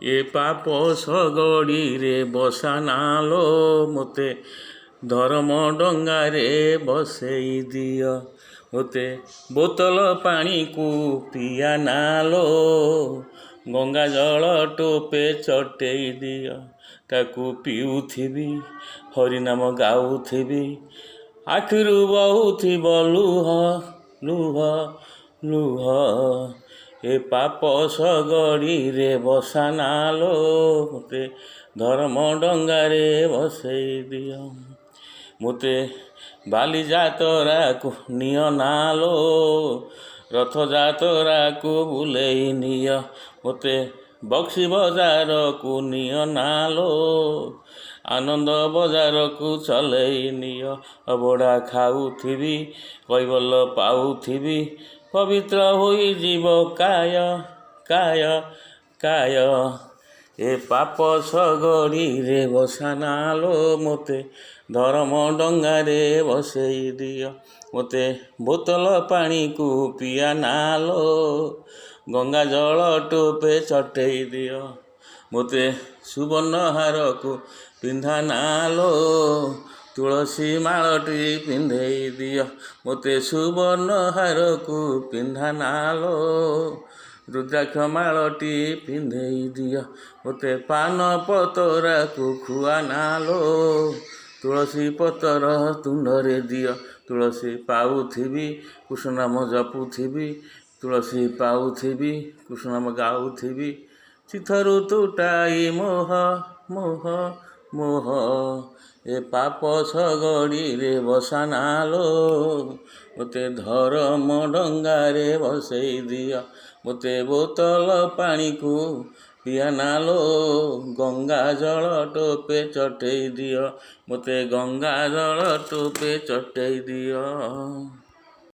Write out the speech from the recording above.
ଏ ପାପ ଶଗଡ଼ିରେ ବସାନାଲୋ, ମୋତେ ଧରମ ଡଙ୍ଗାରେ ବସେଇ ଦିଅ। ମୋତେ ବୋତଲ ପାଣିକୁ ପିଆ ନାଲୋ, ଗଙ୍ଗା ଜଳ ଟୋପେ ଚଟେଇ ଦିଅ। ତାକୁ ପିଉଥିବି, ହରିନାମ ଗାଉଥିବି, ଆଖିରୁ ବହୁଥିବ ଲୁହ ଲୁହ ଲୁହ। ଏ ପାପ ଶଗଡ଼ିରେ ବସାନାଲୋ, ମୋତେ ଧର୍ମ ଡଙ୍ଗାରେ ବସେଇ ଦିଅ। ମୋତେ ବାଲିଯାତରାକୁ ନିଅ ନାଲୋ, ରଥଯାତରାକୁ ବୁଲେଇ ନିଅ। ମୋତେ ବକ୍ସି ବଜାରକୁ ନିଅ ନାଲୋ, ଆନନ୍ଦ ବଜାରକୁ ଚଲେଇ ନିଅ। ଅବଢ଼ା ଖାଉଥିବି, କୈବଲ୍ୟ ପାଉଥିବି, ପବିତ୍ର ହୋଇଯିବ କାୟ କାୟ କାୟ। ଏ ପାପ ଶଗଡ଼ିରେ ବସାନାଲୋ, ମୋତେ ଧରମ ଡଙ୍ଗାରେ ବସେଇ ଦିଅ। ମୋତେ ବୋତଲ ପାଣିକୁ ପିଆ ନାଲୋ, ଗଙ୍ଗା ଜଳ ଟୋପେ ଚଟେଇ ଦିଅ। ମୋତେ ସୁବର୍ଣ୍ଣ ହାରକୁ ପିନ୍ଧା ନାଲୋ, ତୁଳସୀ ମାଳଟି ପିନ୍ଧେଇ ଦିଅ। ମୋତେ ସୁବର୍ଣ୍ଣ ହାରକୁ ପିନ୍ଧା ନାଲୋ, ରୁଦ୍ରାକ୍ଷ ମାଳଟି ପିନ୍ଧେଇ ଦିଅ। ମୋତେ ପାନ ପତରାକୁ ଖୁଆ ନାଲୋ, ତୁଳସୀ ପତର ତୁଣ୍ଡରେ ଦିଅ। ତୁଳସୀ ପାଉଥିବି, କୃଷ୍ଣ ନାମ ଜପୁଥିବି, ତୁଳସୀ ପାଉଥିବି, କୃଷ୍ଣ ନାମ ଗାଉଥିବି, ଚିଥରୁ ତୁଟାଇ ମୋହ ମୋହ ମୋହ। ଏ ପାପ ଶଗଡ଼ିରେ ବସାନାଲୋ, ମୋତେ ଧରମ ଡଙ୍ଗାରେ ବସେଇ ଦିଅ। ମୋତେ ବୋତଲ ପାଣିକୁ ପିଆ ନାଲୋ, ଗଙ୍ଗା ଜଳ ଟୋପେ ଚଟେଇ ଦିଅ। ମୋତେ ଗଙ୍ଗା ଜଳ ଟୋପେ ଚଟେଇ ଦିଅ।